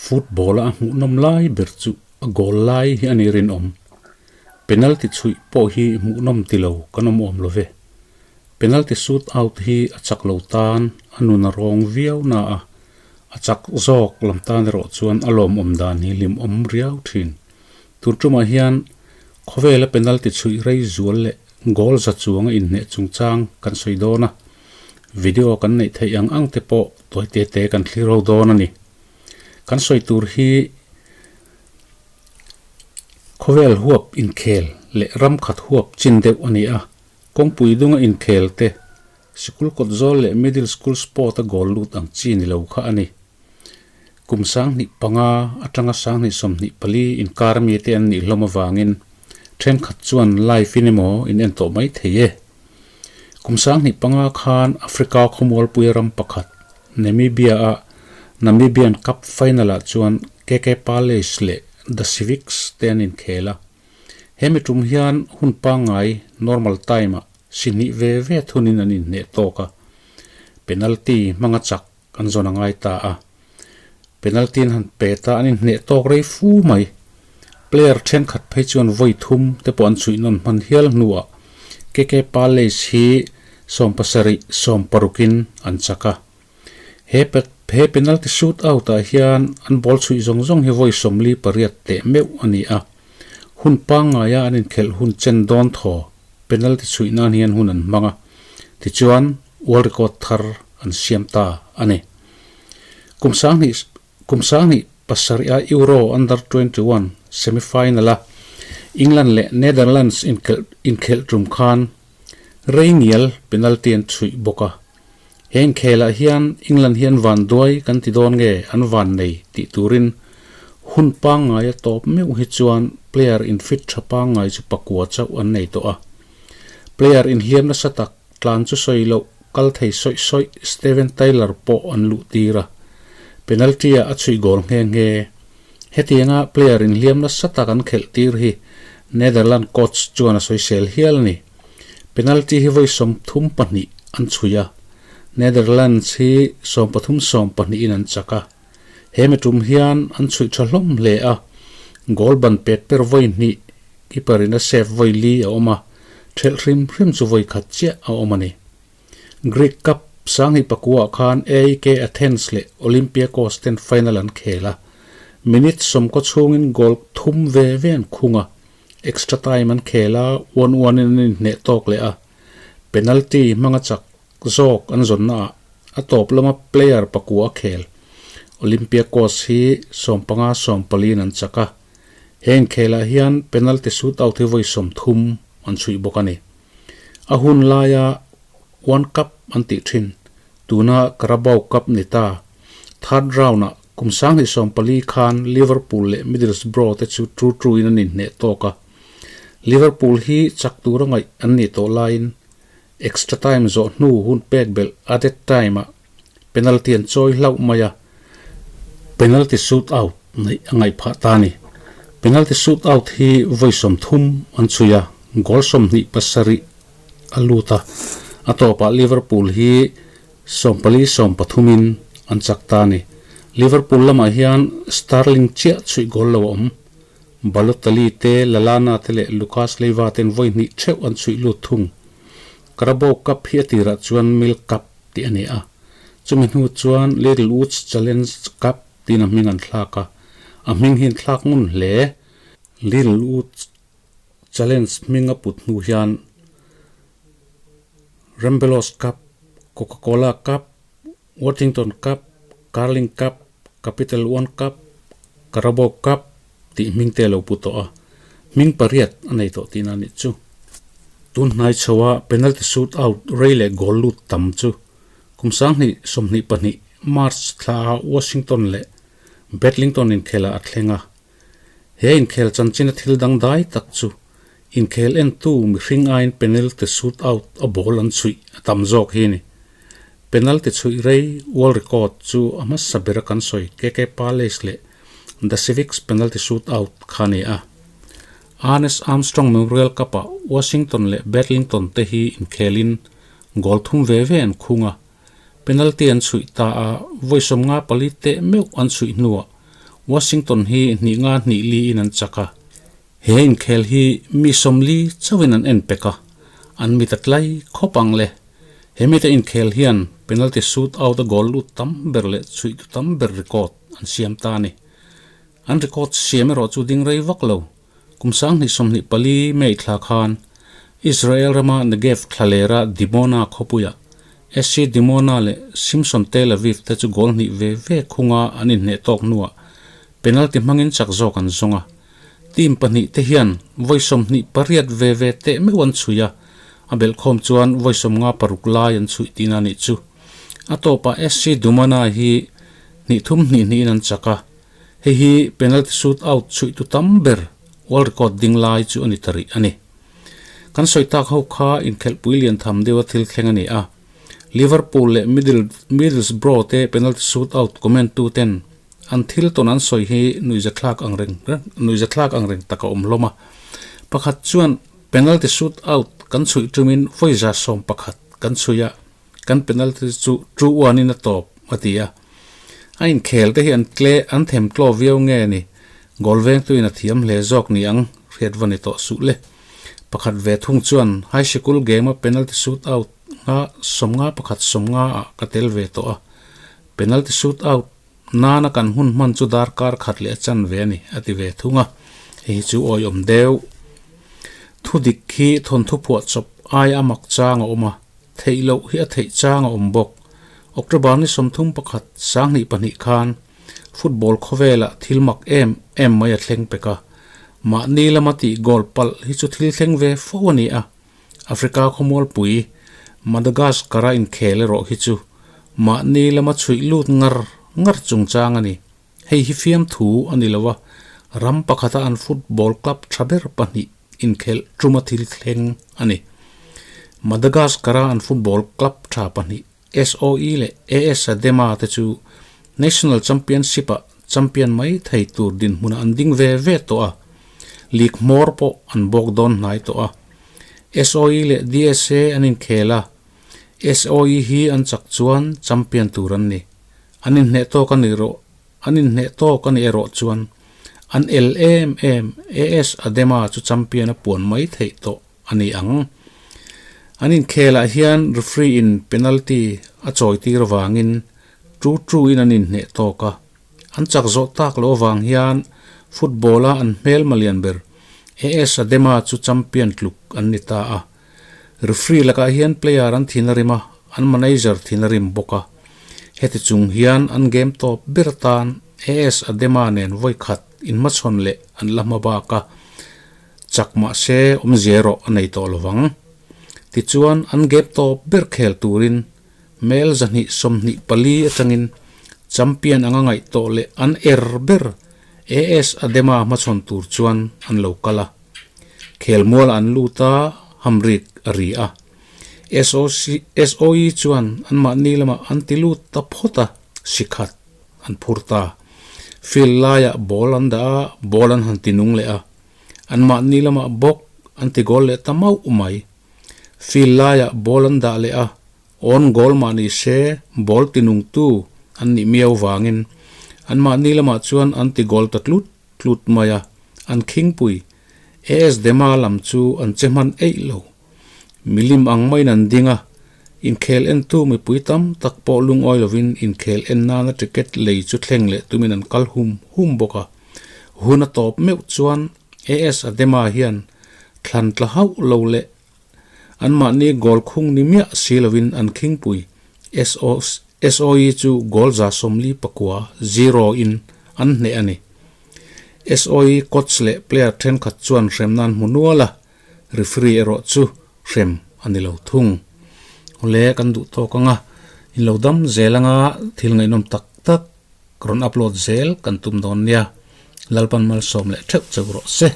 Football-a a hmuhnawm lai ber chu a goal lai hi a ni rinawm. Penalty chhuih pawh hi hmuhnawm ti lo kan awm awm lo ve. Penalty shoot out hi a chak lo tan a nun a rawng viau na a, a chak zawk lam tan erawh chuan a lawmawm dan hi hlimawm riau thin. Tun tumah hian khawvela penalty chhuih rei zual leh goal za chuang a inhneh chungchang kan sawi dawn a, video kan neih theih ang ang te pawh tawi te te kan thlir ho dawn a ni. Kan sawi tur hi khawvel huap inkhel leh ram khat huap chin deuh a ni a, kawngpui dunga inkhel te, sikul kawt zawl leh middle school sport a goal lut ang chi ni lo kha a ni. Kum 2005 atanga 2024 inkar mite an nih hlawm avangin thenkhat chuan live in emaw in en tawh mai thei e. Kum 2005 khan Africa khawmualpuia ram pakhat Namibia-a Namibian Cup final-ah chuan KK Palace leh The Civics te an inkhel a. Hemi tum hian hun pangngai, normal time-ah, si hnih ve ve thunin an inhneh tawk a. Penalty hmanga chak an zawn a ngai ta a. Penalty an han pet a, an inhneh tawk rei fu mai. Player thenkhat phei chuan vawi thum te pawh an chhuih nawn hman hial hnuah KK Palace hi 70 60in an chak a. He he penalty shoot out ah hian an ball chhuih zawng zawng hi vawi 48 teh meuh a ni a. Hun pangngaia an inkhelh hun chen dawn thaw penalty chhuih nan hian hun an hmang a. Tichuan world record thar an siam ta a ni. Kum 20 kum 2007 a Euro Under 21 semi-final a England leh Netherlands inkhelh inkhelh tum khan rei ngial penalty an chhuih bawk a. He inkhelah hian England hi an van duai kan ti dawn nge an van nei tih turin hun pangngai a tawp meuh hi chuan player in fit tha pangngai chu pakua chauh an nei tawh a. Player inhliam nasa tak tlan chu sawi loh kal thei sawih sawih Steven Taylor pawh an luh tir a. Penalty ah a chhuih goal nghe nghe. Hetianga player inhliam nasa tak an khelh tir hi Netherlands coach chuan a sawisel hial a ni. Penalty hi vawi 32 an chhuih a, Netherlands hi 13 12 in an chak a. He mi tum hian an chhuih tha hlawm hle a, goal ban pet per vawi hnih keeper in a save vawi li a awm a, thelh hrim hrim chu vawi khat chiah a awm a ni. Greek Cup 2009 ah khan AEK Athens leh Olympiakos ten final an khel a, minute 90 chhungin goal thum ve ve an khung a, extra time an khel a, one one in an inhneh tawk leh a, penalty hmanga chak zawk an zawnna ah a tawp lama player pakua a khel. Olympiakos hi 15 14 in an chak a, he inkhelah hian penalty shootout hi vawi 30 an chhuih bawk a ni. A hun laia One Cup an tih thin, tuna Carabao Cup ni ta. Third round-ah kum 2014 khan Liverpool leh Middlesbrough te chu tru tru in an inhneh tawk a. Liverpool hi chak tura ngaih an nih tawh laiin extra time zawh hnu hun pek belh added time-ah penalty an chawi hlauh mai a, penalty shoot out neih a ngaih phah ta a ni. Penalty shoot out hi vawi 30 an chhui a, goal 27 a lut a, a tawpah Liverpool hi 14 13 in an chak ta a ni. Liverpool lamah hian Sterling chiah chhuih goal lo a awm. Balotelli te, Lallana te leh Lucas Leiva ten vawi hnih theuh an chhuih lut thung. Carabao Cup hi a tirah chuan Milk Cup tih a ni a. Chumi hnu chuan Little Woods Challenge Cup tiin a hming an thlak a. A hming hi an thlak ngun hle. Little Woods Challenge hming a put hnu hian Rambelos Cup, Coca-Cola Cup, Worthington Cup, Carling Cup, Capital One Cup, Carabao Cup tih hming te a lo pu tawh a. Hming pariat a nei tawh tihna a nih chu. Tun hnai chhoa penalty shoot out rei leh goal lut tam chu kum 2022 March thla a Washington leh Bedlington inkhelah a thleng a. He inkhel chanchin a thil dangdai tak chu inkhel entu mihring aiin penalty shoot out a ball an chhuih a tam zawk hi a ni. Penalty chhuih rei world record chu a hmasa bera kan sawi KK Palace leh The Civics penalty shoot out kha a ni a. Ernest Armstrong Memorial Cup-ah Washington leh Bedlington te hi inkhelin goal thum ve ve an khung a. Penalty an chhuih ta a, vawi 54 teh meuh an chhuih hnuah Washington hi hnih nga hnih li in an chak a. He inkhel hi mi 40 chauhin an en pek a, an mit a tlai khawp ang le. He mite inkhel hian penalty shoot out a goal lut tam ber leh chhuihtu tam ber record an siam ta a ni. An record siam erawh chu ding rei vak lo. Kum 2024 May thla khan Israel rama Negev thlalera Dimona khawpuiah SC Dimona leh Simson Tel Aviv te chu goal hnih ve ve khunga an inhneh tawk hnuah penalty hmangin chak zawk an zawng a. Team pahnih te hian vawi 28 ve ve teh meuh an chhui a, a belhkhawm chuan vawi 56 lai an chhuih tihna a nih chu. A tawpah SC Dumana hi hnih thum hnih hnihin an chak a, hei hi penalty shoot out chhuihtu tam ber world record ding lai chu a ni ta rih a ni. Kan sawi tak ho kha inkhelhpui lian tham deuha thil thleng a ni a, Liverpool leh Middlesbrough te penalty shoot out comment tu ten An thil tawn an sawi hi nuihzathlak ang reng nuihzathlak ang reng tak a awm hlawm a. Pakhat chuan penalty shoot out kan chhuih tumin vawi 111 kan chhuih a, kan penalty chu two one in a tawp a ti a. A inkhel te hi an tle an them tlaw viau nge ni, goal vengtuin a thiam hle zawk ni ang hriat va ni tawh suh le. Pakhat ve thung chuan high sikul game a penalty shoot out nga 51 50 ah ka tel ve tawh a, penalty shoot out Nana kan hun hman chu darkar khat leh a chan ve a ni, a ti ve thung a. Hei hi chu awiawm deuh. Thu dik hi thawnthu phuah chawp aia a mak chang a awm a, theih loh hi a theih chang a awm bawk. October ni 31, 2002 khan football khawvelah thil mak em em mai a thleng pek a. Mahni lama tih goal palh hi chu thil thleng ve fo a ni a. Africa khawmualpui Madagascar-a inkhel erawh hi chu mahni lama chhuih lut ngar ngar chungchang a ni. Hei hi fiamthu a ni lo a, ram pakhata an football club tha ber pahnih inkhelh tuma thil thleng a ni. Madagascar-a an football club tha pahnih SOE leh AS Adema te chu National Championship-ah champion mai thei tur dinhmunah an ding ve ve tawh a, league hmawr pawh an bawk dawn hnai tawh a. SOE leh DSA an inkhel a, SOE hi an chak chuan champion tur an ni. An inhneh tawk a nih rawh an inhneh tawk a nih erawh chuan an el em em AS Adema chu champion a puan mai theih tawh a ni ang. An inkhelah hian referee in penalty a chawi tir avangin tu tu in an inhneh tawk a. An chak zawh tak loh avang hian football a an hmel malian ber AS Adema chu champion tluk an ni ta a. Referee lakah hian player an thin a rim a, an manager thin a rim bawk a. Heti chung hian an game tawp ber atan AS Adema nen vawi khat inhmachhawn leh an la hma bak a. Chak mah se awmzia erawh a nei tawh lovang. Tichuan an game tawp ber khel turin mel 224 atangin champion anga ngaih tawh leh an er ber AS Adema hmachhawn tur chuan an lo kal a. Khelmual an lut a, hamrik a ri a. SOC SOE chuan anmahni lamah an ti lut ta phawt a, sikhat an phur ta. Field laiah ball an dah a, ball an han ti nung leh a. Anmahni lamah bawk an ti goal leh ta mauh mai. Field laiah ball an dah leh a, own goal mah ni se ball ti nungtu an nih miau vangin anmahni lamah chuan an ti goal ta tlut tlut mai a, an khingpui AS Dema lam chu an che hman eih lo. Milim ang maiin an ding a, inkhel entu mipui tam tak pawh lungawi lovin inkhel en nana ticket lei chu thleng leh tumin an kal hum hum bawk a. Hun a tawp meuh chuan AS Adema hian thlan tla hauh lo leh anmahni goal khung ni miah si lovin an khingpui SOE chu goal 49, zero in an hneh a ni. SOE coach leh player thenkhat chuan hremna an hmu nual a, referee erawh chu hrem a ni lo thung. Awle kan duh tawk anga in lo dam zel anga thil ngaihnawm tak tak rawn upload zel kan tum dawn nia. Lalpan malsawm leh theuh cheu rawh se.